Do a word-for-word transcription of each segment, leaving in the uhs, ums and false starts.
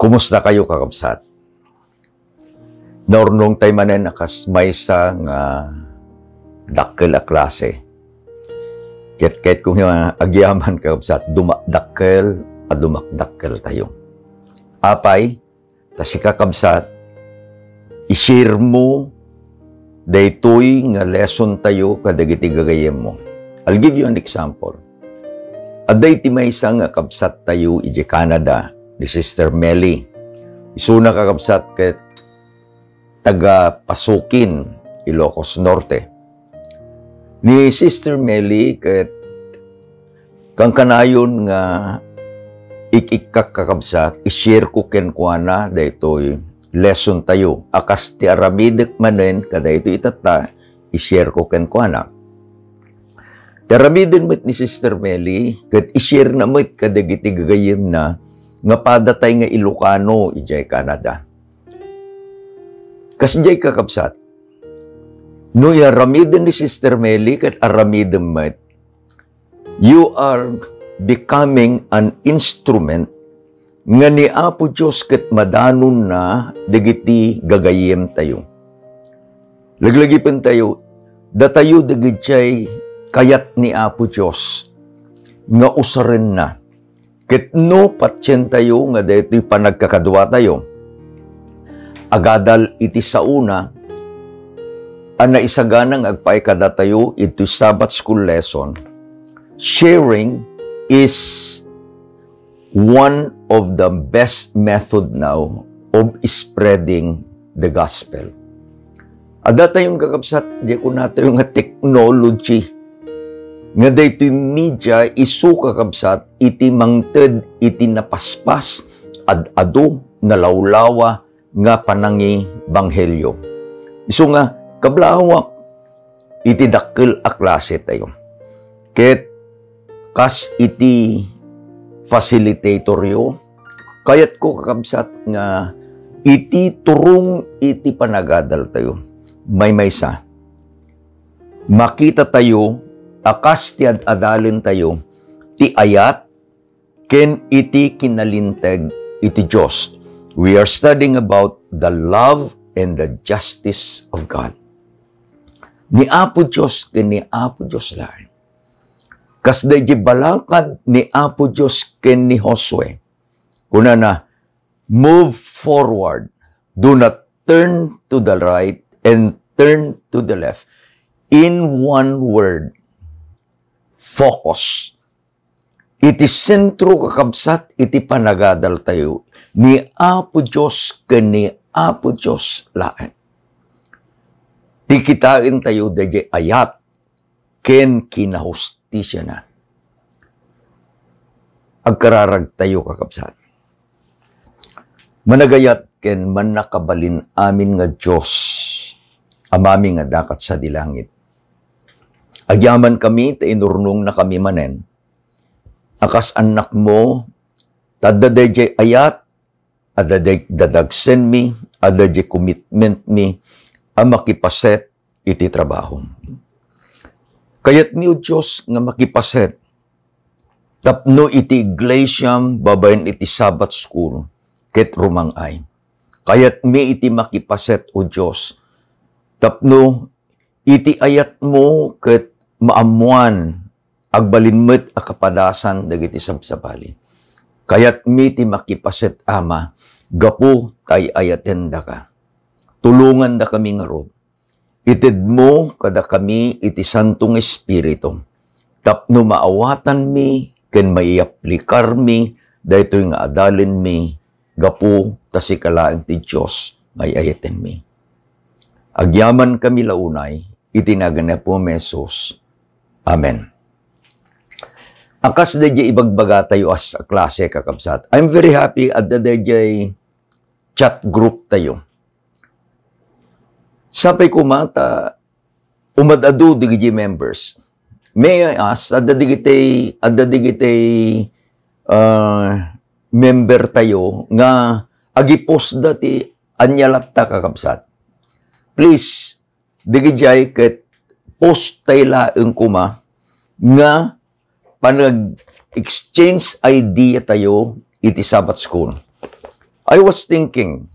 Kumusta kayo, kakabsat? Naurnong tayo manen a kas maysa nga dakkel a klase. Ket kayatko nga agyaman, kakabsat, dumakdakkel a dumakdakkel tayo. Apay, ta sika, kabsat, i-share mo daytoy nga lesson tayo kadagiti gagayyemmo. I'll give you an example. Adda iti maysa nga kabsat tayo idiay Canada, ni Sister Melly. Isuna, kakabsat, ket taga Pasukin, Ilocos Norte. Ni Sister Melly ket kankanayon nga ik-ikkak, kakabsat, i-share ko kenkuana daytoy lesson tayo a kas ti aramidek manen kadaytoy itatta, i-share ko kenkuana. Ti aramiden met ni Sister Melly ket i-share na met kadagiti gagayyemna nga padatay nga Ilocano idiay Canada. Kasdiay, kakabsat, no iaramiden ni Sister Melly ket aramidem met, you are becoming an instrument nga ni Apo Dios ket madanonna dagiti gagayyemtayo. Laglagipentayo, datayo dagidiay kayat ni Apo Dios nga usarenna. Ket no patientayo nga daytoy panagkakaduatayo, agadal iti saona a naisagana nga agpaay kadatayo iti Sabbath School lesson, sharing is one of the best method now of spreading the gospel. Adda tayon, kakabsat, di kunatayo nga technology. Nga daytoy media isu, kakabsat, iti mangted iti napaspas, ad-adu, nalawlawa nga panangibanghelio. Isu nga, kablawak, iti dakkel a klase tayo. Ket kas iti facilitatoryo, kayatko, kakabsat, nga iti turong iti panagadal tayo, maymaysa, makita tayo a kas ti ad-adalen tayo ti ayat ken iti kinalinteg iti Dios. We are studying about the love and the justice of God. Ni Apo Dios ken ni Apo Dios laeng. Kas daydi balakad ni Apo Dios ken ni Josue, kunana, "Move forward. Do not turn to the right and turn to the left." In one word, focus. Iti sentro, kakabsat, iti panagadal tayo ni Apo Dios ken ni Apo Dios laeng. Ti kitaen tayo daydi ayat ken kinahustisiana. Agkararag tayo, kakabsat. Managayat ken mannakabalin amin nga Dios, Amami nga dakat sadi langit. Agyaman kami ta inurnongna kami manen a kas annakmo, ta adda daydiay ayat, adda day dadagsenmi, adda daydiay commitmentmi a makipaset iti trabaho. Kayatmi, O Dios, nga makipaset tapno iti iglesiam babaen iti Sabbath School ket rumang-ay. Kayatmi iti makipaset, O Dios, tapno iti ayatmo ket maammoan agbalin met a kapadasan dagiti sabsabali. Kayatmi ti makipaset, Ama, gapu ta ay-ayatendaka. Tulongandakami ngarud. Itedmo kadakami iti Santo nga Espiritu tapno maawatanmi ken maiaplikarmi daytoy nga adalenmi gapu ta sika laeng ti Dios nga ay-ayatenmi. Agyamankami la unay iti nagan ni Apo Jesus. Amen. A kas daydiay ibagbagatayo a klase, kakabsat, I'm very happy adda daydiay chat group tayo. Sapay koma ta umad-adu dagiti members. May I ask, adda dagiti, adda dagiti, ah, member tayo nga agipostda ti ania latta, kakabsat? Please, dagidiay ket post tay laeng koma nga panag-exchange idea tayo iti Sabbath School. I was thinking,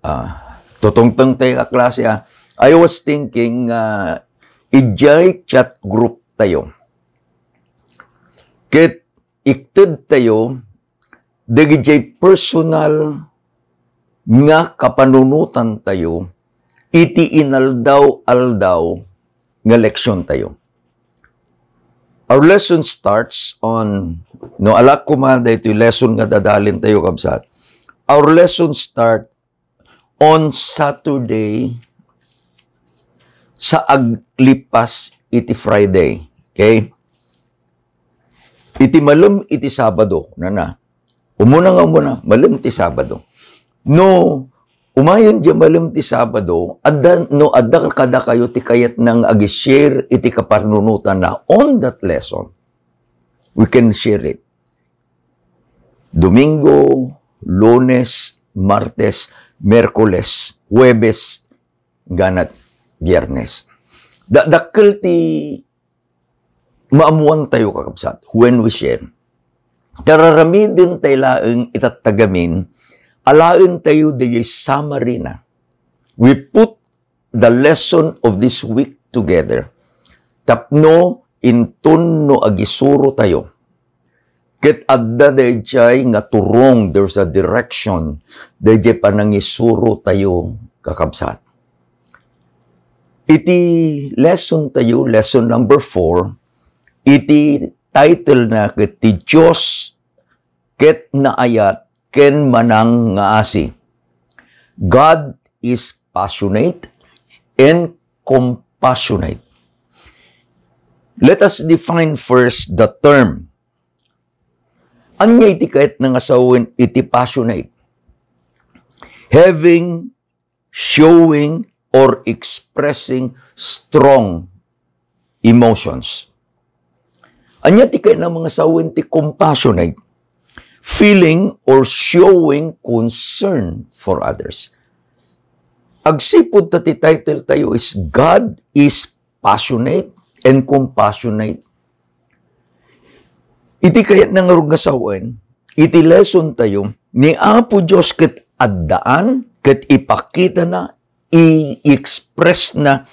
ah, tutungtong tayo a klase, ah. I was thinking, ah, idiay chat group tayo. Ket ikted tayo, dagidiay personal nga kapanunotan tayo, iti inaldaw-aldaw nga leksyon tayo. Our lesson starts on, no, ala koma daytoy lesson nga dadalin tayo, kabsat. Our lesson start on Saturday sa aglipas iti Friday. Okay? Iti malem iti Sabado, nana. Umuna nga umuna, malem ti Sabado. No, umayon diay malem ti Sabado, adda, no, adda kadakayo ti kayatna nga agi-share iti kapanunotanna on that lesson, we can share it. Domingo, Lunes, Martes, Miyerkules, Huwebes, inggana Biyernes. Da-, dakkel ti maammuan tayo, kakabsat, when we share. Kararamiden tayo laeng itattagamin, alaen tayo diay summary na. We put the lesson of this week together. Tapno inton no agisuro tayo, ket adda daydiay nga turong, there's a direction, daydiay panangisuro tayo, kakabsat. Iti lesson tayo, lesson number four, iti title na ket ti Dios ket naayat ken manangngaasi. God is passionate and compassionate. Let us define first the term. Ania iti kayatna nga sawen iti passionate? Having, showing, or expressing strong emotions. Ania ti kayatna nga sawen ti compassionate? Feeling or showing concern for others. Agsipud ta ti title tayo is God is passionate and compassionate. Iti kayatna ngarud nga sawen, iti lesson tayo, ni Apo Dios ket addaan, ket ipakitana, i-express na,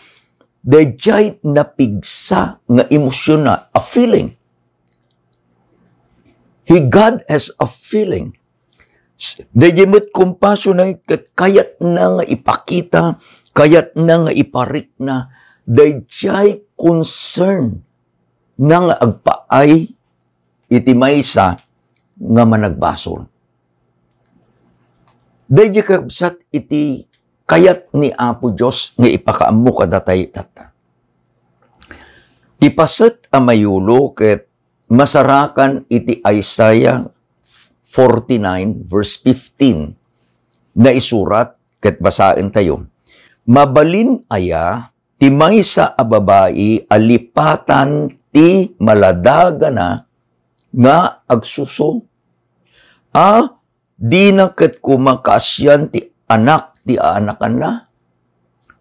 daydiay napigsa nga emosyon na, a feeling. He, God has a feeling. Daydiay met compassionate ket kayatna nga ipakita, kayatna nga iparikna, daydiay concern na nga agpaay iti maysa nga managbasol. Daydiay, kabsat, iti kayat ni Apo Dios nga ipakaammo kadatayo tatta. Ti paset a mayulo ket masarakan iti Isaiah forty-nine verse fifteen. Naisurat ket basaentayo, "Mabalin aya ti maysa a babai a lipatan ti maladagana nga agsuso? A, dina ket koma kaasian ti anak ti aanakanna?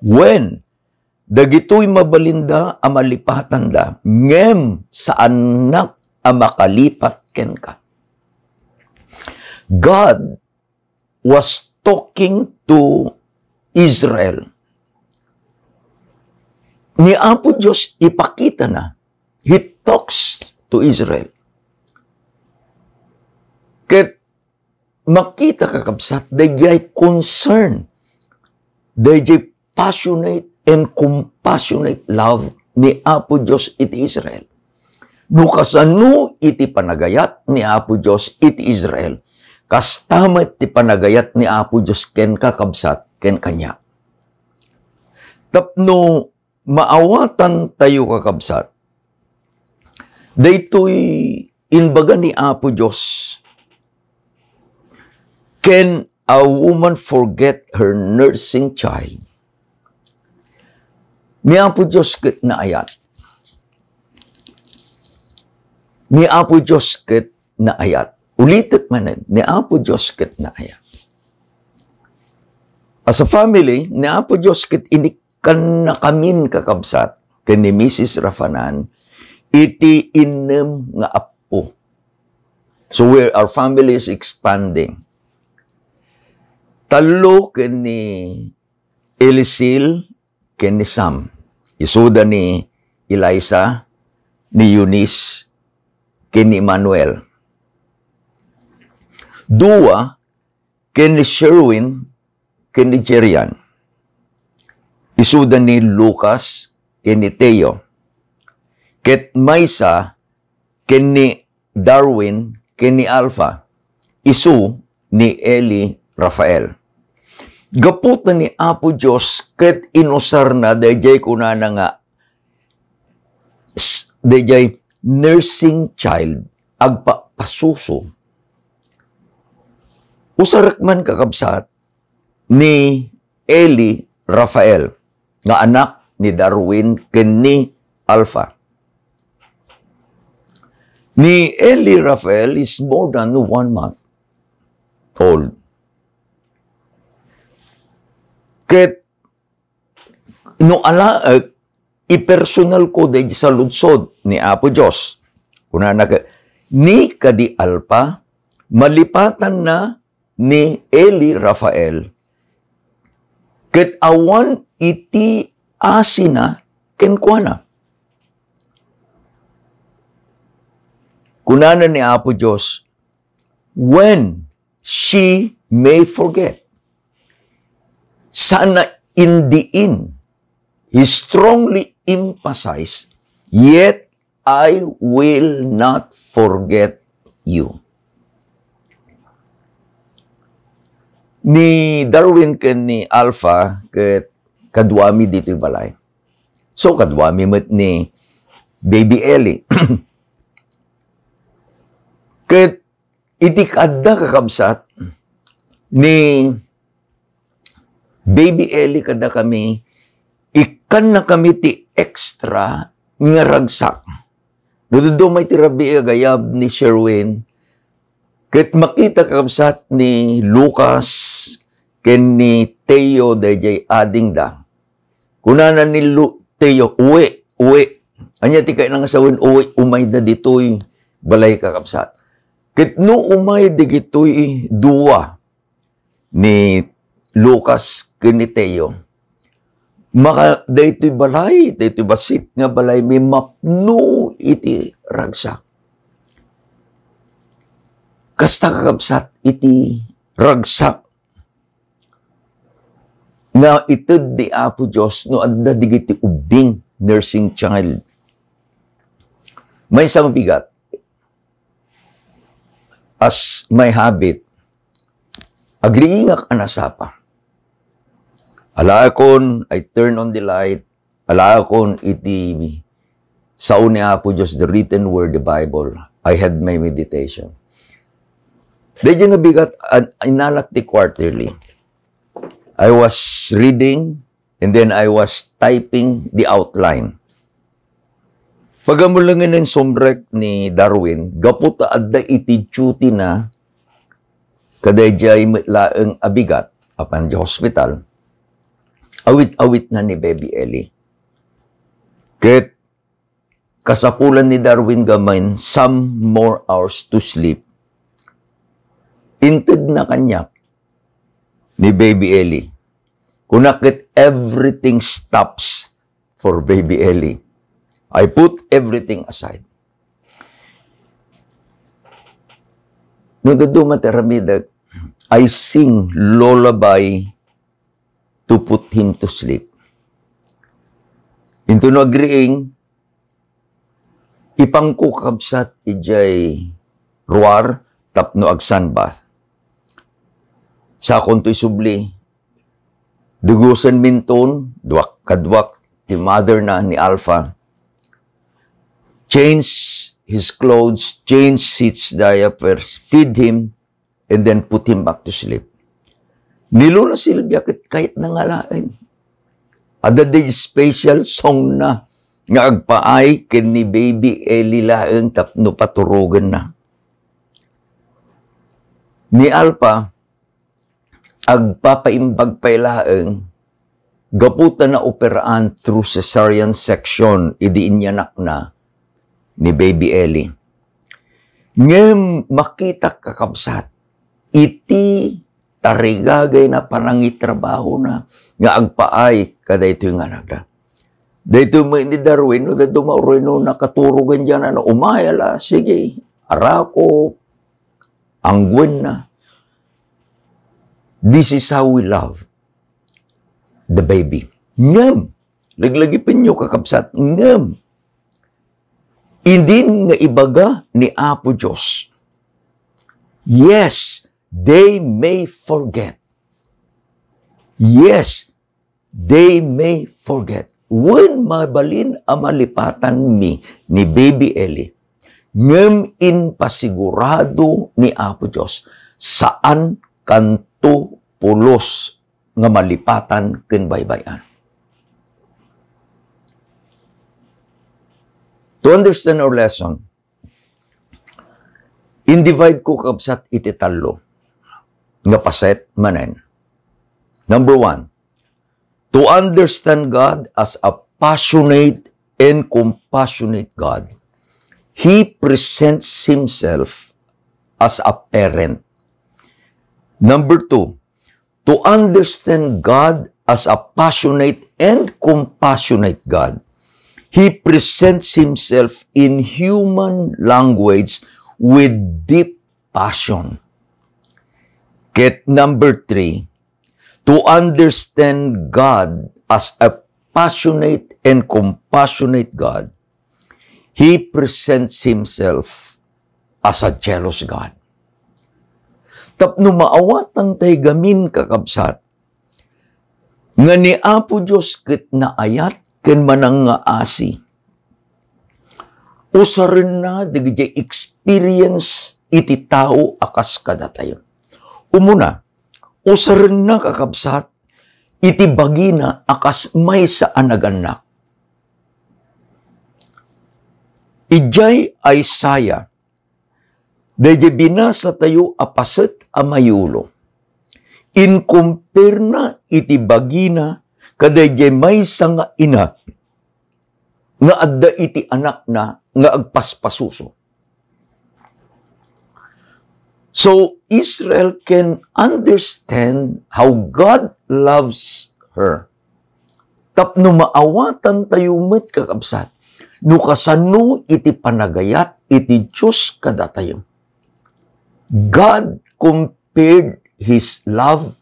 Wen, dagitoy mabalinda a malipatanda, ngem saannak a makalipat kenka." God was talking to Israel. Ni Apo Dios ipakita na, He talks to Israel. Ket makita, kakabsat, daydiay concern, daydiay passionate and compassionate love ni Apo Dios iti Israel. No kasano iti panagayat ni Apo Dios iti Israel, kasta met ti panagayat ni Apo Dios kenka, kabsat, ken kaniak. Tapno maawatan tayo, kakabsat, daytoy imbaga ni Apo Dios, "Can a woman forget her nursing child?" Ni Apo Dios ket naayat. Ni Apo Dios ket naayat. Ulitek manen, ni Apo Dios ket naayat. As a family, ni Apo Dios ket inikkannakamin, kakabsat, ken ni Misis Rafanan iti innem nga appo. So where our family is expanding. Tallo ken ni Elisil ken ni Sam. Isuda ni Eliza, ni Eunice, ken ni Emmanuel. Dua ken ni Sherwin ken ni Jerian. Isuda ni Lucas ken ni Teo. Ket maysa ken ni Darwin ken ni Alpha, isu ni Eli Rafael. Gapu ta ni Apo Dios ket inusarna daydiay kunana nga s-, daydiay nursing child, agpapasuso. Usarek man, kakabsat, ni Eli Rafael nga anak ni Darwin ken ni Alpha. Ni Eli Rafael is more than one month old. Ket no alaek, ipersonal ko daydi saludsod ni Apo Dios. Kunana ket, ni kadi Alpha, malipatanna ni Eli Rafael, ket awan iti asina kenkuana. Kunana ni Apo Dios, "When she may forget." Sana in diin, he strongly emphasized, "Yet I will not forget you." Ni Darwin ken ni Alpha ket kaduami ditoy balay. So, kaduami met ni Baby Eli. Ket iti kaadda, kakabsat, ni Baby Eli kadakami, ikkannakami ti extra nga ragsak. No dadduma iti rabii a gayab ni Sherwin, ket makita, kakabsat, ni Lucas ken ni Teo daydiay adingda. Kunana ni Lu-, Teo, "Uwi, uwi." Ania ti kayatna nga sawen? Uwi, umayda ditoy balay, kakabsat. Ket no umay dagitoy dua, ni Lucas ken ni Teo, maka-, daytoy balay, daytoy bassit nga balay, mapno iti ragsak. Kasta, kakabsat, iti ragsak nga ited ni Apo Dios no adda dagiti ubbing, nursing child. Maysa nga bigat, as my habit, agriingak a nasapa. Alaekon, I turn on the light, alaekon iti sao ni Apo Dios, the written word, the Bible. I had my meditation. Daydiay nga bigat, an-, inalak ti quarterly. I was reading, and then I was typing the outline. Pagamulengen, insumrek ni Darwin, gapu ta adda iti duty na, kadaydiay met laeng a bigat, apan di hospital, awit-awitna ni Baby Eli. Ket kasapulan ni Darwin gamin some more hours to sleep. Intedna kaniak ni Baby Eli. Kunak ket everything stops for Baby Eli. I put everything aside. No dadduma ti aramidek, I sing lullaby to put him to sleep. Into no agriing, ipangko, kabsat, idiay ruar tapno agsunbath. Sakon to isubli, dugosen minton, duak kaduak ti mother na ni Alpha. Change his clothes, change his diapers, feed him, and then put him back to sleep. Ni Lola Silvia ket kayatna nga laeng. Adda di special song na nga agpaay ken ni Baby Eli laeng tapno paturogenna. Ni Alpha, agpapaimbag pay laeng gapu ta naoperaan through cesarean section idi inyanakna ni Baby Eli. Ngem makita, kakabsat, iti tarigagayna, panangitrabahona nga agpaay kadaytoy nga anakda. Daytoy met ni Darwin, no, daytoy mauroy no nakaturogen diay, no, umay la, sige, arako, angguenna. This is how we love the baby. Ngem, laglagipenyo, kakabsat, ngem, idin nga ibaga ni Apo Dios, yes, they may forget. Yes, they may forget. Wen mabalin a malipatanmi ni Baby Eli, ngem impasigurado ni Apo Dios, saan kanto pulos nga malipatan ken baybay-an. To understand our lesson, in-divide ko, kabsat, iti tallo nga paset manen. Number one, to understand God as a passionate and compassionate God, He presents Himself as a parent. Number two, to understand God as a passionate and compassionate God, He presents Himself in human language with deep passion. Ket number three, to understand God as a passionate and compassionate God, He presents Himself as a jealous God. Tapno maawatan tay gamin, kakabsat, nga ni Apo Dios ket naayat ken manangngaasi, usarenna dagiti experience iti tao a kas kadatayo. Umuna, usarenna, kakabsat, iti bagina a kas maysa a nagannak. Idiay Isaiah, daydiay binasatayo a paset a mayulo, inkomperna iti bagina kadaydiay maysa nga ina nga adda iti anakna nga agpaspasuso. So, Israel can understand how God loves her. Tapno maawatan tayo met, kakabsat, no kasano iti panagayat iti Dios kadatayo. God compared His love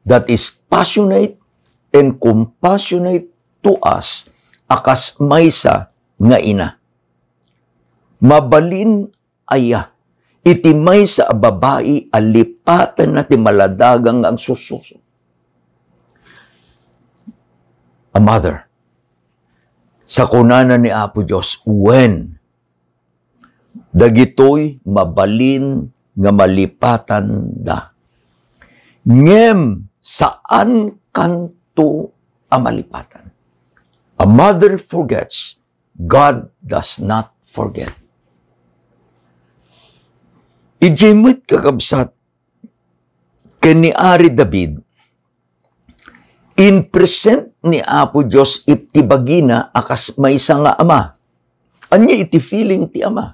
that is passionate and compassionate to us a kas maysa nga ina. Mabalin aya iti maysa a babai a lipatenna ti maladagang nga agsussuso? A mother. Sa kunana ni Apo Dios, wen, dagitoy mabalin nga malipatanda. Ngem saan kanto a malipatan. A mother forgets, God does not forget. Idiay met, kakabsat, ken ni Ari David, in-present ni Apo Dios iti bagina a kas maysa nga ama. Ania iti feeling ti ama?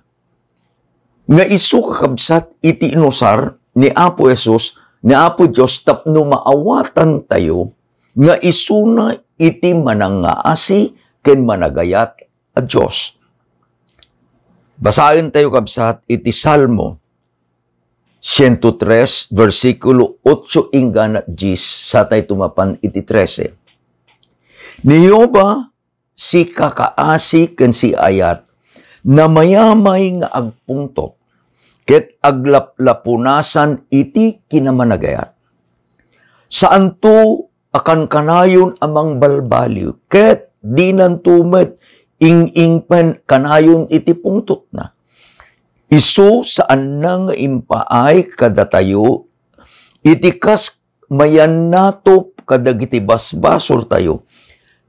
Nga isu, kakabsat, iti inusar ni Apo Jesus, ni Apo Dios, tapno maawatan tayo nga isuna iti manangngaasi ken managayat a Dios. Basaen tayo, kabsat, iti Salmo siento tres, bersikulo otso inggana dies, satay tumapan iti trese. Ni Jehovah, sikakaasi ken siayat, namayamay nga agpungtot, ket aglaplapunasan iti kinamanagayat. Saanto a kankanayon a mangbalbaliw, ket dinanto met ing-ingpen kanayon iti pungtotna. Isu saanna nga impaay kadatayo iti kas mayannatop kadagiti basbasoltayo.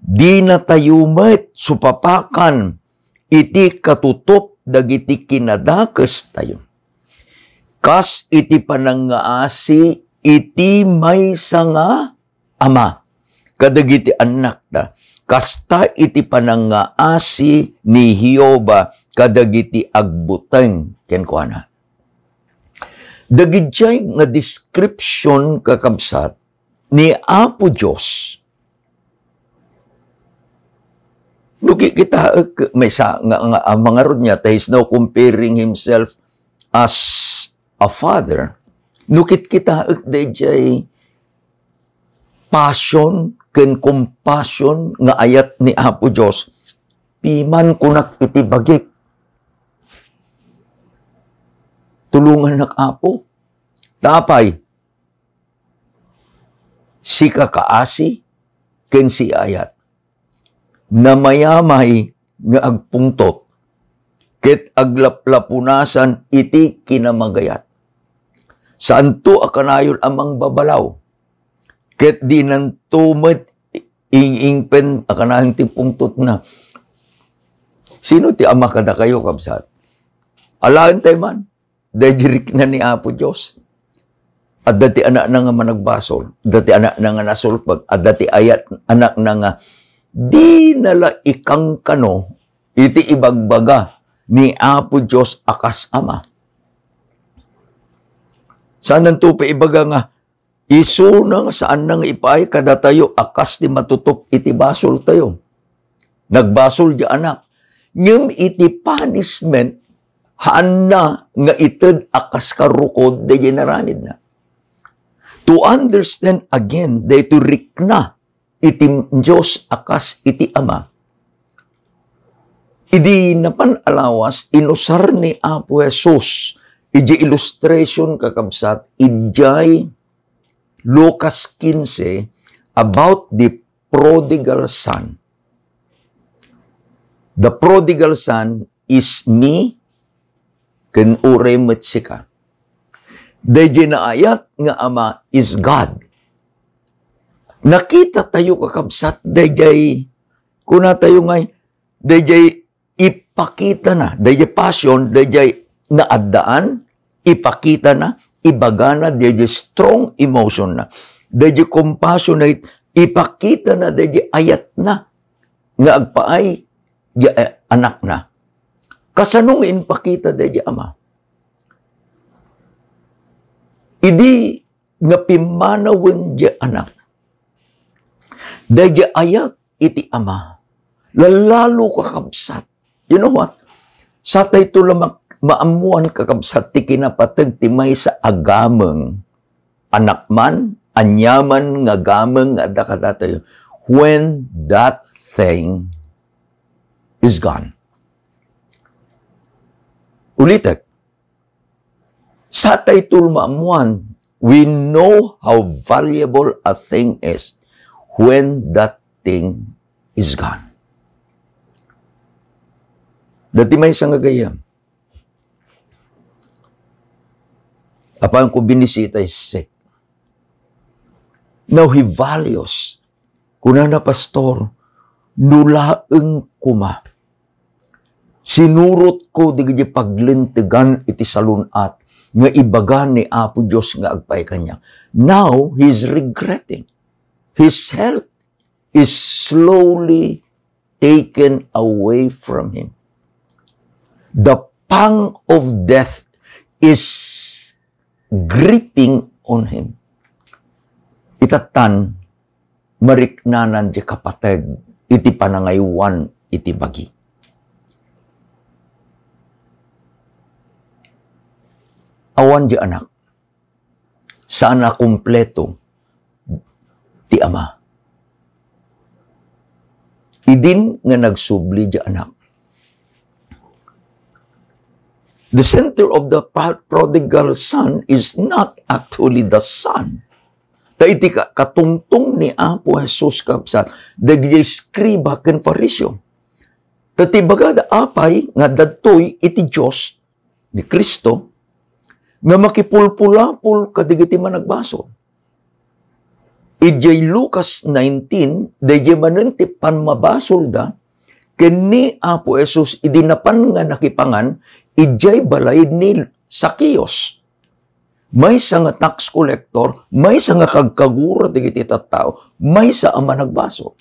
Dinatayo met supapakan iti katutup dagiti kinadakestayo. Kas iti panangngaasi iti maysa nga ama kadagiti annakda, kasta iti panangngaasi ni Jehovah kadagiti agbuteng kenkuana. Dagidiay nga description, kakabsat, ni Apo Dios, no kikitaek, maysa nga, nga, nga ngarud niya, ta he's now comparing himself as a father. No kitkitaek daydiay passion ken compassion nga ayat ni Apo Dios, piman kunak iti bagik. Tulongannak, Apo. Ta apay, sika kaasi ken siayat. Namayamay nga agpungtot, ket aglaplapunasan iti kinamagayat. Saanto a kanayon a mangbabalaw, ket dinanto met ing-ingpen a kanayon ti pungtotna. Sino ti ama kadakayo, kabsat? Alaentayo man, daydi rikna ni Apo Dios. Adda ti anakna nga managbasol, adda ti anakna nga nasulpek, adda ti ayat anakna nga dina la ikankano iti ibagbaga ni Apo Dios a kas ama. Saananto pay ibaga nga isuna nga saanna nga ipaay kadatayo a kas ti matutop iti basoltayo. Nagbasol diay anak. Ngem iti punishment, haanna nga ited a kas karukod daydiay naramidna. To understand again, daytoy rikna iti Dios a kas iti ama, idi napan a lawas, inusar ni Apo Jesus idiay illustration, kakabsat, idiay Lucas quince about the prodigal son. The prodigal son is me, ken uray met sika. Daydiay naayat nga ama is God. Nakitatayo, kakabsat, daydiay, kunatayo ngay, daydiay ipakitana, daydiay passion, daydiay naaddaan, ipakitana, ibagana, daydiay strong emotion na. Daydiay compassionate, ipakitana, daydiay ayatna nga agpaay diay, eh, anakna. Kasano nga impakita daydiay ama? Idi nga pimmanawen diay anak, daydiay ayat iti ama, lallalo, kakabsat. You know what? Satayto la mak-, maammuan, kakabsat, ti kinapateg ti maysa a gameng, anak man, aniaman nga gameng nga adda kadatayo, when that thing is gone. Ulitek, satayto la maammuan, we know how valuable a thing is when that thing is gone. Dati maysa nga gayyem, apanko binisita is sick. Now he values. Kunana, "Pastor, no laeng koma, sinurotko dagiti paglintegan iti salun-at nga ibaga ni Apo Dios nga agpaay kaniak." Now, he's regretting. His health is slowly taken away from him. The pang of death is gripping on him. Itatan, mariknanan diay kapateg iti panangaywan iti bagi. Awan diay anak. Saan a kumpleto ti ama. Idin nga nagsubli diay anak. The center of the pro-, prodigal son is not actually the son. Ta iti ka-, katungtong ni Apo Jesus, kabsat, dagiti eskriba ken Fariseo. Ta ti bagada apay nga dadtoy iti Dios ni Cristo nga makipulpulapol kadagiti managbasol. Idiay Lucas nineteen, daydiay manen ti panmabasolda ken ni Apo Jesus idi napan nga nakipangan idiay balay ni Zaqueos. Maysa nga tax collector, maysa nga kagkagura dagiti tattao, maysa a managbasol.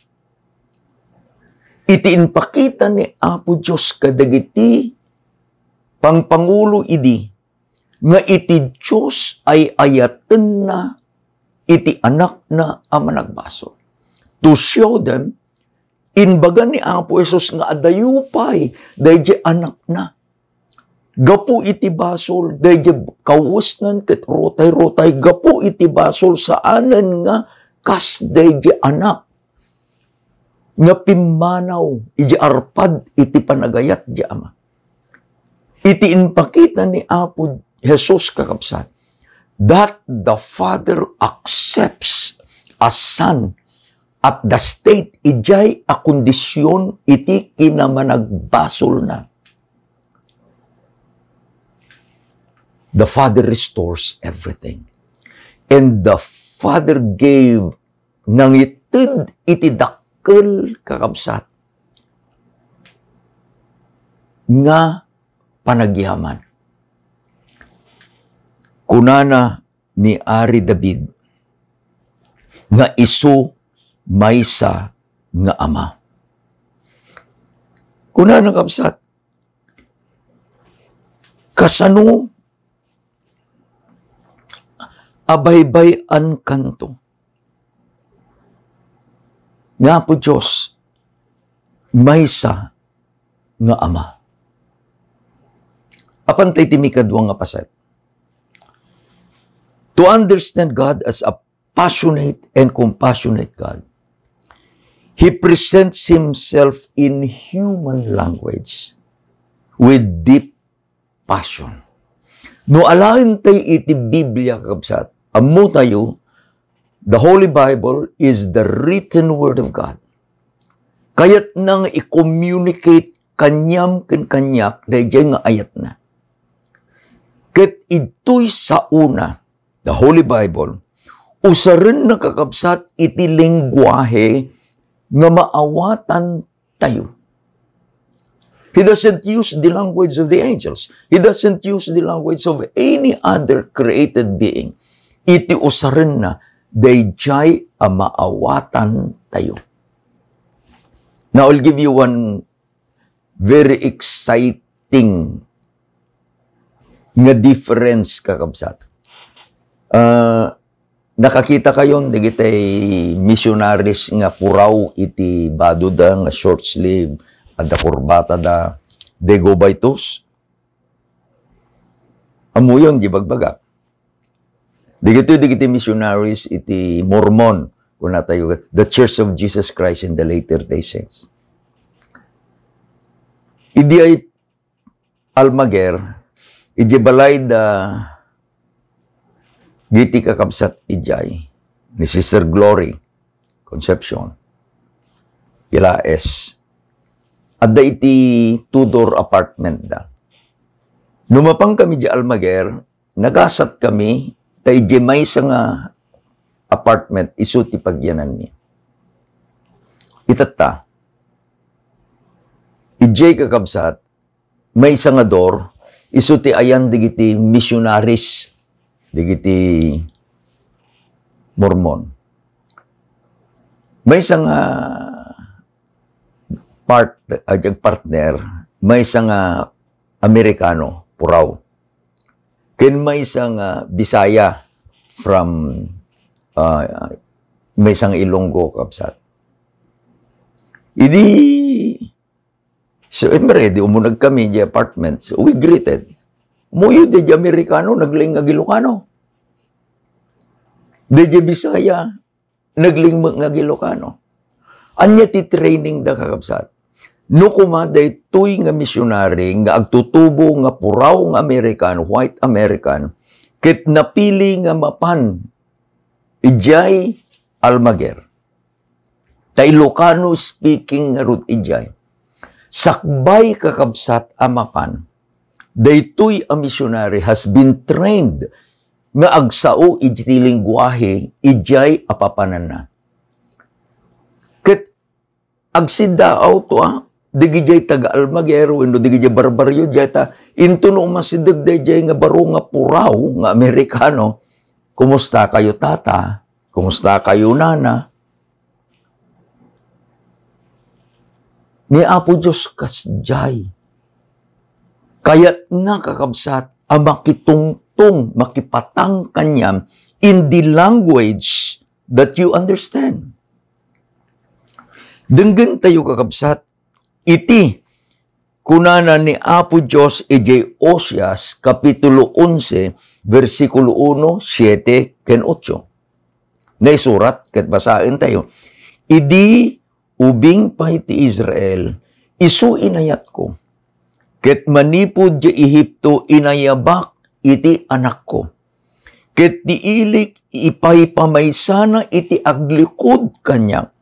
Iti impakita ni Apo Dios kadagiti pangpangulo idi, nga iti Dios ay ayatenna iti Anakna a managbasol. To show them, imbaga ni Apo Jesus nga adayo pay daydiay Anakna. Gapu iti basol, daydiay kawesnan ket rutay-rutay, gapu iti basol, saanen nga kas daydiay Anak nga pimmanaw iti arpad iti panagayat ti Ama. Iti impakita ni Apo Jesus, kakabsat, that the Father accepts a son at the state, idiay a kondisyon iti kinamanagbasolna. The Father restores everything. And the Father gave, nangited iti dakkel, kakabsat, nga panagyaman. Kunana ni Ari David nga isu maysa nga ama. Kunana, kabsat, kasano a baybay-ankanto nga Apo Dios maysa nga Ama. Apan ta iti mikadua nga paset, to understand God as a passionate and compassionate God, He presents Himself in human language with deep passion. No alaentayo iti Biblia, kakabsat, ammotayo, the Holy Bible is the written word of God. Kayatna nga i-communicate kaniam ken kaniak daydiay nga ayatna. Ket idtoy saona, the Holy Bible, usarenna, kakabsat, iti lengguahe nga maawatantayo. He doesn't use the language of the angels. He doesn't use the language of any other created being. Iti usarenna, daydiay a maawatantayo. Now, I'll give you one very exciting nga difference, kakabsat. Ah, nakakita kayon dagiti missionaries nga puraw iti badoda nga short sleeve, adda kurbatada, they go by twos? Ammoyon ti ibagbaga. Dagitoy dagiti missionaries iti Mormon, kunatayo, the Church of Jesus Christ in the Latter-day Saints. Idiay Almaguer, idiay balay da giti kakabsat idiay ni Sister Glory Concepcion Pilaes. Adda iti two-door apartment da. No mapankami idiay Almaguer, nagasatkami, ta idiay maysa nga apartment, isu ti pagyananmi. Itatta, idiay, kakabsat, maysa nga door, isu ti ayan dagiti missionaries, dagiti Mormon. Maysa nga part, ah, partner, maysa nga Amerikano, puraw. Ken maysa nga Bisaya from, ah, maysa nga Ilonggo, kabsat. Idi, so, siyempre, di umuneg kami di apartment. So, we greeted. Muyo di, di Amerikano, naglaing nga Ilokano. Di, di Bisaya, naglingmek nga Ilokano. Ania ti training da, kakabsat? No koma daytoy nga missionary nga agtutubo nga puraw nga American, white American, ket napili nga mapan idiay Almaguer. Ta Ilocano speaking ngarud idiay. Sakbay, kakabsat, a mapan, daytoy a missionary has been trained nga agsao iti lengguahe idiay a papananna. Ket agsiddaaw to, a, dagidiay taga-Almaguer wenno dagidiay barbarrio diay ta, into no umasideg daydiay nga baro nga puraw nga Amerikano, "Kumusta kayo, tata? Kumusta kayo, nana?" Ni Apo Dios kasdiay. Kayatna, kakabsat, a makitungpal makipattong, makipatang kaniam in the language that you understand. Denggentayo, kakabsat, iti kunana ni Apo Dios idiay Oseas, Kapitulo onse, bersikulo uno, siete, ken otso. Naisurat ket basaentayo. Idi ubing pay ti Israel, isu inayatko. Ket manipud diay Egipto, inayabak iti anakko. Ket ti ilik ipaypamaysana iti aglikud kaniak.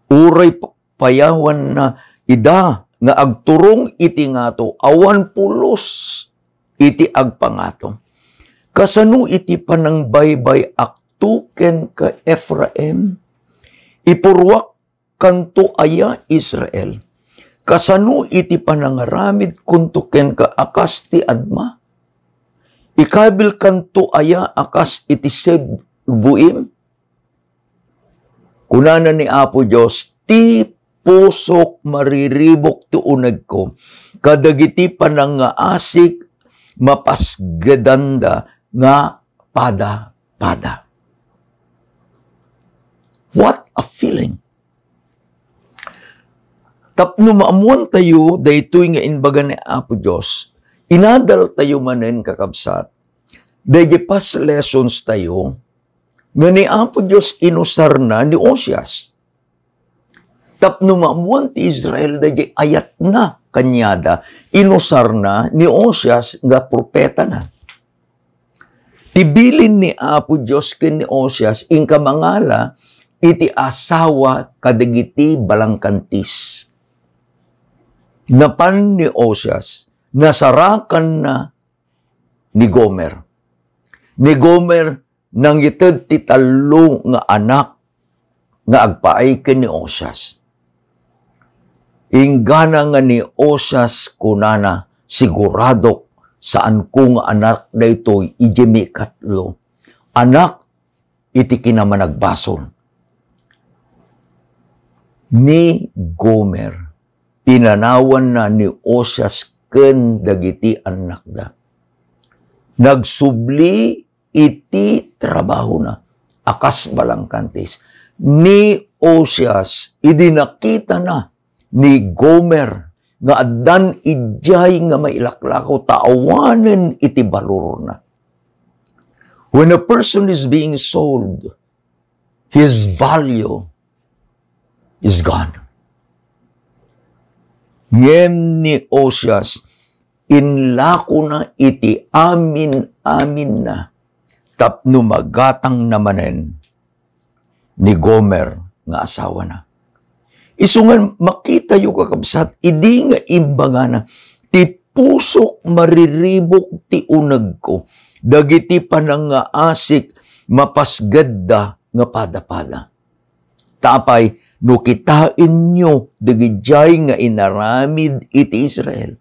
Uray p-, payawanna ida nga agturong iti ngato, awan pulos iti agpangato. Kasano iti panangbaybay-akto kenka, Efraim? Ipurruak kanto aya, Israel? Kasano iti panangaramidkonto kenka a kas ti Adma? Ikabilkanto aya a kas iti Seboim? Kunana ni Apo Dios, "Ti pusok mariribuk ti unegko, kadagiti panangngaasik mapasgedanda nga pada-pada." What a feeling! Tapno maammuantayo daytoy nga imbaga ni Apo Dios, inadaltayo manen, kakabsat, daydi past lessons tayo nga ni Apo Dios inusarna ni Oseas. Tapno maammuan ti Israel daydi ayatna kaniada, inusarna ni Oseas nga propetana. Ti bilin ni Apo Dios ken ni Oseas, inka mangala iti asawa kadagiti balangkantis. Napan ni Oseas, nasarakanna ni Gomer. Ni Gomer nangited ti tallo nga anak nga agpaay ken ni Oseas. Inggana nga ni Oseas kunana, "Siguradok, saanko nga anak daytoy idiay maikatlo. Anak iti kinamanagbasol." Ni Gomer, pinanawanna ni Oseas ken dagiti annakda. Nagsubli iti trabahona a kas balangkantis. Ni Oseas, idi nakitana ni Gomer nga addan idiay nga mailaklakaw ta awanen iti balorna. When a person is being sold, his value is gone. Ngem ni Oseas, inlakona iti amin-aminna tapno magatangna manen ni Gomer nga asawana. Isu ngan, makitayo, kakabsat, idi nga imbagana, "Ti pusok mariribuk ti unegko, dagiti panangngaasik mapasgedda nga pada-pada." Ta apay, no kitaenyo dagidiay nga inaramid iti Israel,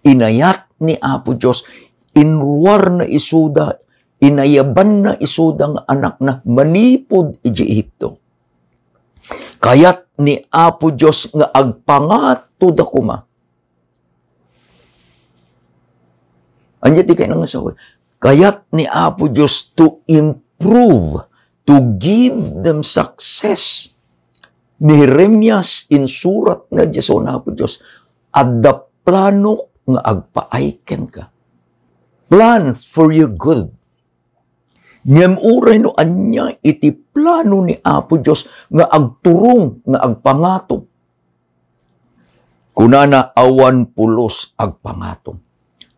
inayat ni Apo Dios, inruarna isuda, inayabanna isuda nga anakna manipud idiay Egipto. Kayat ni Apo Dios nga agpangatoda koma. Ania ti kayat nga sawen? Kayat ni Apo Dios to improve, to give them success. Ni Jeremias, insuratna diay ni Apo Dios, "Adda planok nga agpaay kenka." Plan for your good. Ngem uray no ania iti plano ni Apo Dios nga agturong, nga agpangato, kunana, awan pulos agpangato.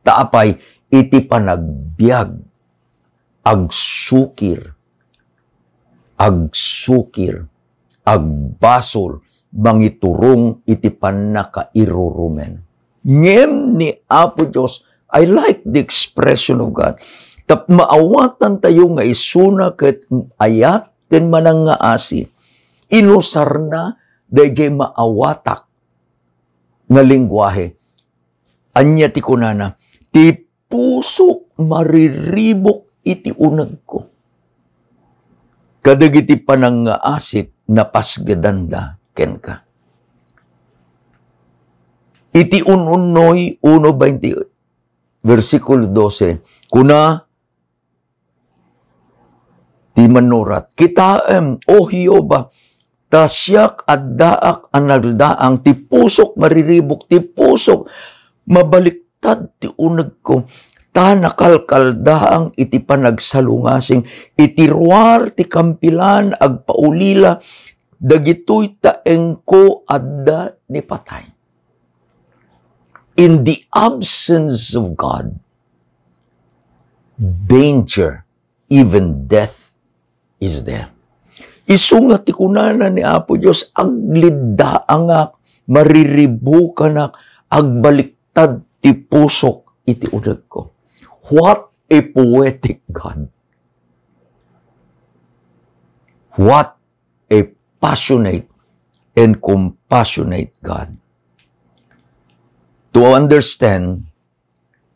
Ta apay, iti panagbiag, agsukir, agsukir, agbasol, mangiturong iti pannakairurumen. Ngem ni Apo Dios, I like the expression of God. Tap-, maawatantayo nga isuna ket ayat ken manangngaasi. Inusarna daydiay maawatak nga lengguahe. Ania ti kunana? Ti pusok mariribuk iti unegko kadagiti panangngaasik napasgedanda kenka. Iti un-unnoy uno bainte, bersikulo dose, kuna, ti manurat. Kitaem, O Jehovah, ta siak addaak a naldaang, ti pusok mariribuk, ti pusok mabaliktad ti unegko, ta nakalkaldaang iti panagsalungasing, iti ruar ti kampilan agpaulila, dagitoy taengko adda ni patay. In the absence of God, danger, even death is there. Isu nga ti kunana ni Apo Dios, "Agliddaangak, mariribukanak, agbaliktad ti pusok iti unegko." What a poetic God. What a passionate and compassionate God. To understand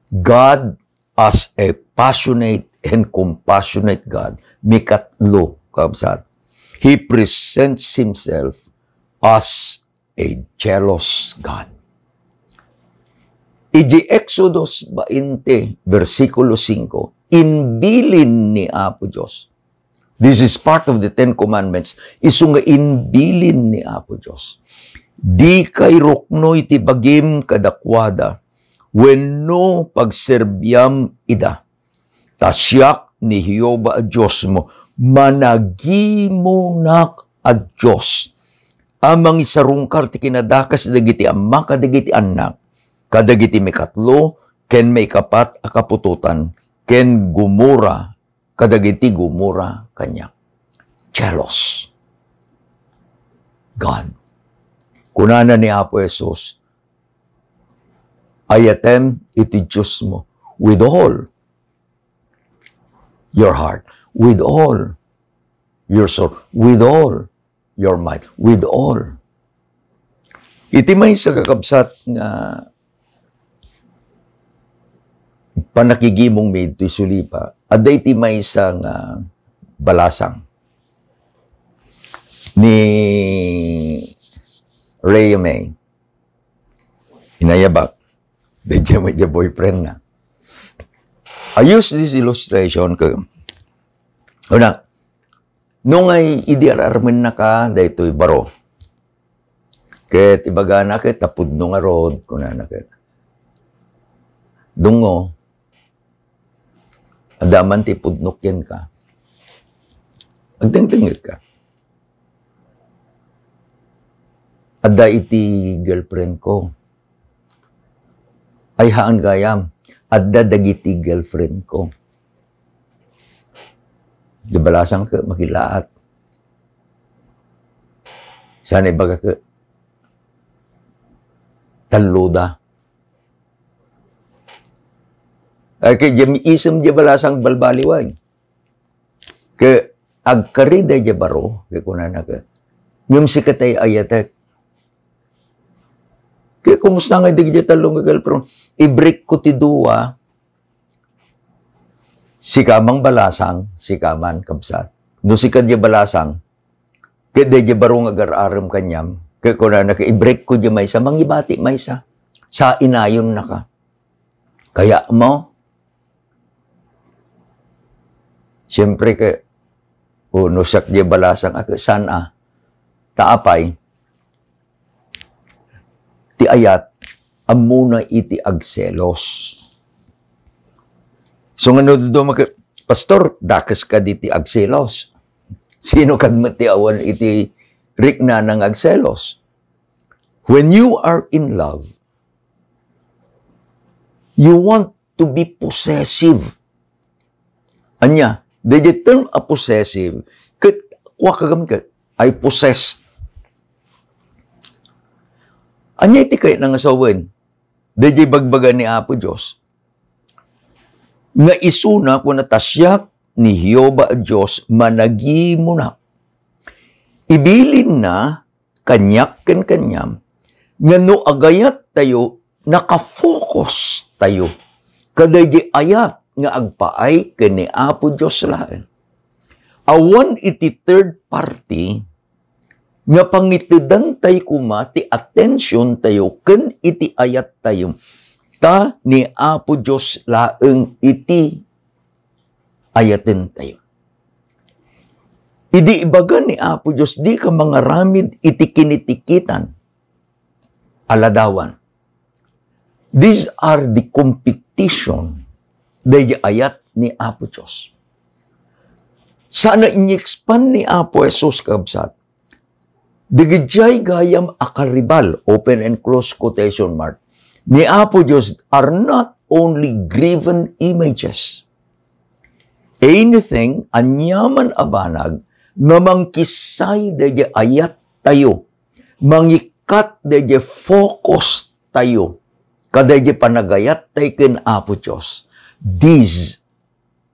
God as a passionate and compassionate God, mikatlo, kabsat, He presents Himself as a jealous God. Iti Exodus bainte, bersikulo singko, imbilin ni Apo Dios. This is part of the Ten Commandments. Isu nga imbilin ni Apo Dios, "Dikay ruknoy ti bagim kadakuada wenno pagserbiam ida. Ta siak ni Jehovah a Diosmo, managimunak a Dios a mangisarungkar ti kinadakes dagiti ama kadagiti annak, kadagiti mikatlo ken maikapat a kaputotan, ken gumura kadagiti gumura kaniak." Jealous God. Kunana ni Apo Jesus, "Ayatem iti Diosmo with all your heart, with all your soul, with all your might, with all." Iti maysa, kakabsat, nga pannakigimong mi ditoy sulipa, adda iti maysa nga balasang ni Rhea Mae. Inayabak. Daydiay met diay boyfriend na. I use this illustration ke, una, no ngay idi ar-armennaka daytoy baro, ket ibagana ket ta pudno ngarud, kunana ket, "Dungo, adda man ti pudnok kenka. Agdengdengngeg ka. Adda iti girlfriend ko." "Ay, haan gayam, adda dagiti girlfriend ko." Diay balasang ket makilaat. Saan ibaga ket talloda. Ay, ket diay isem diay balasang balbaliwan. Ket agkari daydiay baro, ket kunana ket, "Ngem sika tay ayatek." Ket kumusta ngay dagiti tallo nga girlfriend? "I-break ko ti dua." Sika man balasang, sika man kabsat. No sika diay balasang, ket daydiay baro nga agar-arem kaniam, ket kunana ket, "I-break ko diay maysa, mangibati maysa. Sainayonnaka. Kayatmo?" Siempre ket, o, no siak diay balasang, a, ket saan a. Ta apay, ti ayat, ammona iti agselos. So, nga no dadduma ket, "Pastor, dakes kadi ti agselos." Sino kad met ti awan iti riknana nga agselos? When you are in love, you want to be possessive. Ania, daydiay term a possessive, ket kua kagam ket, "I possess." Ania iti kayatna nga sawen? Daydiay ibagbaga ni Apo Dios nga isuna, kuna, "Ta siak ni Jehovah a Dios, managimunak." Ibilinna kaniak ken kaniam nga no agayattayo, nakafocus tayo kadaydiay ayat nga agpaay ken ni Apo Dios laeng. Awan iti third party nga pangitedantayo koma ti atensiontayo ken iti ayattayo, ta ni Apo Dios laeng iti ayatentayo. Idi ibaga ni Apo Dios, dika mangaramid iti kinitikitan a ladawan. These are the competition daydi ayat ni Apo Dios. Sana inyexpand ni Apo Jesus, kabsat, dagiti gayam a karibal, open and close quotation mark, ni Apo Dios are not only graven images. Anything, aniaman a banag nga mangkissay daydi ayat tayo, mangikkat daydi focus tayo, kadaydi panagayat tay ken Apo Dios. These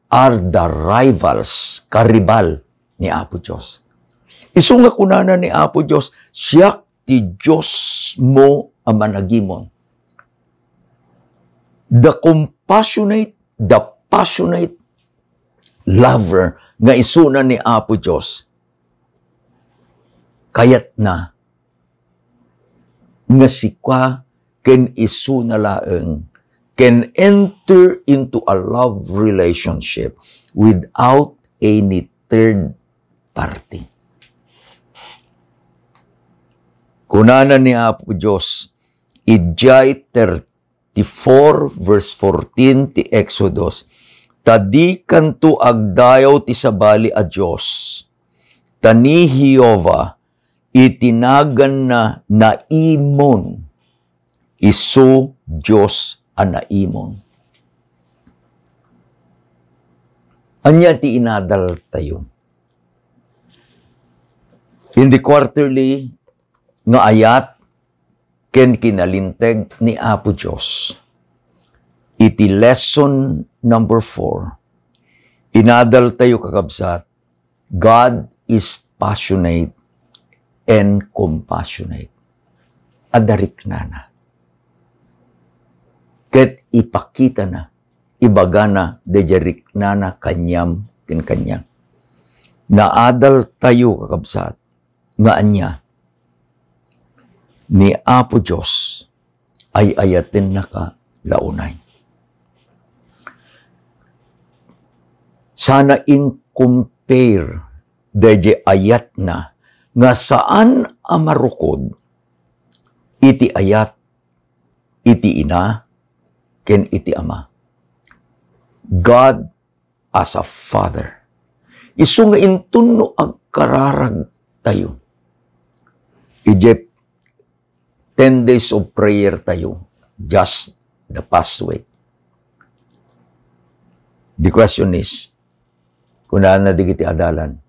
are the rivals, karibal ni Apo Dios. Isu nga kunana ni Apo Dios, "Siak ti Diosmo a managimon." The compassionate, the passionate lover nga isuna ni Apo Dios, kayatna nga sika ken isuna laeng can enter into a love relationship without any third party. Kunana ni Apo Dios, idiay thirty-four verse fourteen ti Exodus, "Ta dikanto agdayaw ti sabali a Dios, ta ni Jehovah iti naganna naimon, isu Dios a naimon." Ania ti inadal tayo? In the quarterly nga ayat ken kinalinteg ni Apo Dios, iti lesson number four, inadal tayo, kakabsat, God is passionate and compassionate. Adda riknana. Ket ipakitana, ibagana daydiay riknana kaniam ken kaniak. Naadal tayo, kakabsat, nga ania? Ni Apo Dios, ay-ayatennaka la unay. Sana in-compare daydiay ayatna nga saan a marukod iti ayat iti ina ken iti ama. God as a father. Isu nga inton no agkararag tayo, idiay ten days of prayer tayo, just the past week. The question is, kunana dagiti adalan,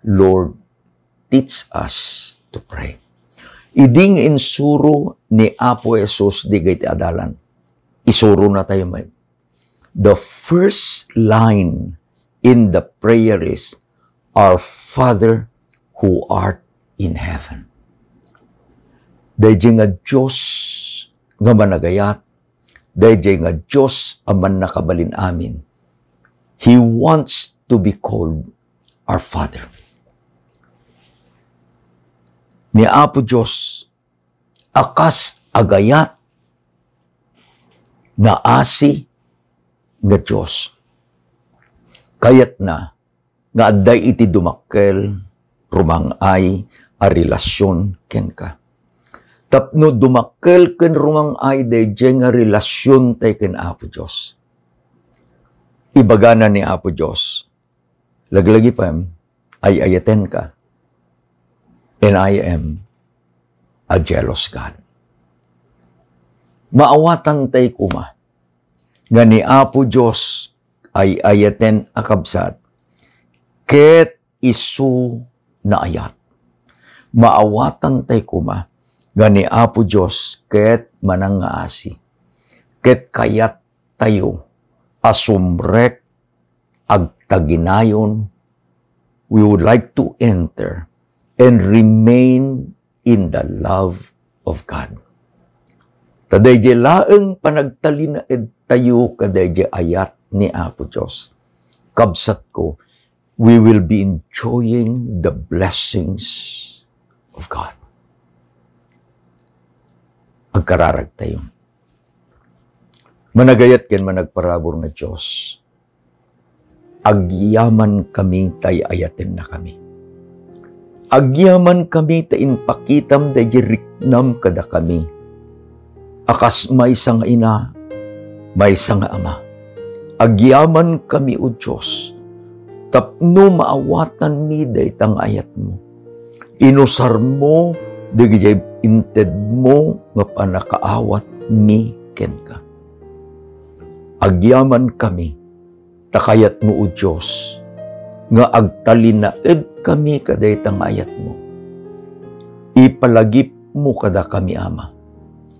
"Lord, teach us to pray." Idi nga insuro ni Apo Jesus dagiti adalan, isurona tayo met. The first line in the prayer is, "Our Father who art in heaven." Daydiay nga Dios nga managayat, daydiay nga Dios a mannakabalin amin. He wants to be called our Father. Ni Apo Dios a kas agayat, naasi nga Dios. Kayatna nga adda iti dumakkel, rumang-ay a relasyon kenka. Tapno dumakkel ken rumang-ay daydiay nga relasyon tay ken Apo Dios, ibagana ni Apo Dios, "Laglagipem, ay-ayatenka, and I am a jealous God." Maawatan tay koma nga ni Apo Dios ay-ayaten a kabsat, ket isu naayat. Maawatan tay koma nga ni Apo Dios ket manangngaasi, ket kayat tayo a sumrek agtaginayon. We would like to enter and remain in the love of God. Ta daydiay laeng panagtalinaed tayo kadaydiay ayat ni Apo Dios, kabsatko, we will be enjoying the blessings of God. Agkararag tayo. Managayat ken managparabur nga Dios, agyamankami tay-ayatenna kami. Agyamankami ta impakitam daydiay riknam kadakami a kas maysa nga ina, maysa nga ama. Agyamankami, O Dios, tapno maawatanmi dayta nga ayatmo. Inusarmo dagiti intedmo nga pannakaawatmi kenka. Agyamankami ta kayatmo, O Dios, nga agtalinaedkami kadayta nga ayatmo. Ipalagipmo kadakami, Ama,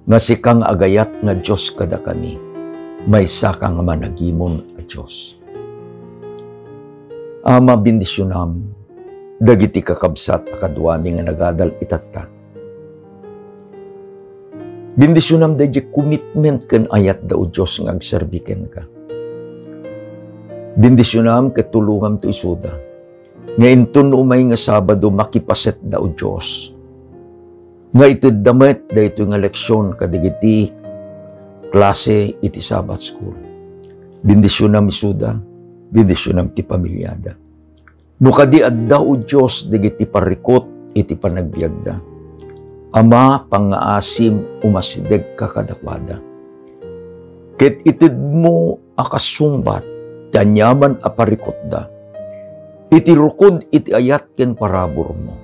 nga sika nga agayat nga Dios kadakami, maysaka nga managimon a Dios. Ama, bendisionam dagiti kakabsat a kaduami nga nagadal itatta. Bendisionam daydiay commitment ken ayatda, O Dios, nga agserbi kenka. Bendisionam ket tulongamto isuda nga inton umay nga Sabado, makipasetda, O Dios, nga itedda met daytoy nga leksion kadagiti klase iti Sabbath School. Bendisionam isuda, bendisionam ti pamiliada. No kadi adda, O Dios, dagiti parikut iti panagbiagda, Ama, pangngaasim, umasidegka kadakuada. Ket itedmo a kasungbat ti aniaman a parikutda iti rukod iti ayat ken paraburmo.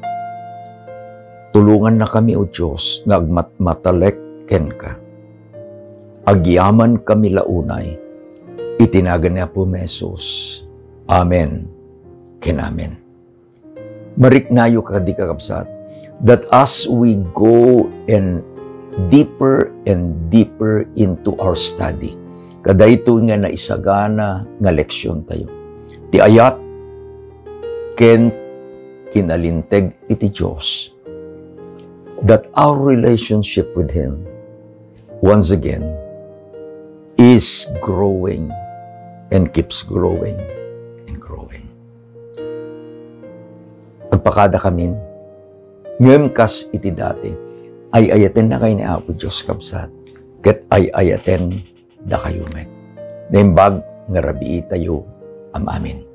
Tulongannakami, O Dios, nga agmatmatalek kenka. Agyamankami la unay iti nagan ni Apo Jesus. Amen ken amen. Mariknayo kadi, kakabsat, that as we go and deeper and deeper into our study, kadaytoy nga naisagana nga leksion tayo, ti ayat ken kinalinteg iti Dios, that our relationship with Him, once again, is growing and keeps growing and growing. Agpakadakamin, ngem kas iti dati, ay-ayatennakay ni Apo Dios, kabsat, ket ay-ayaten dakayo met. Naimbag nga rabiitayo, am-amin.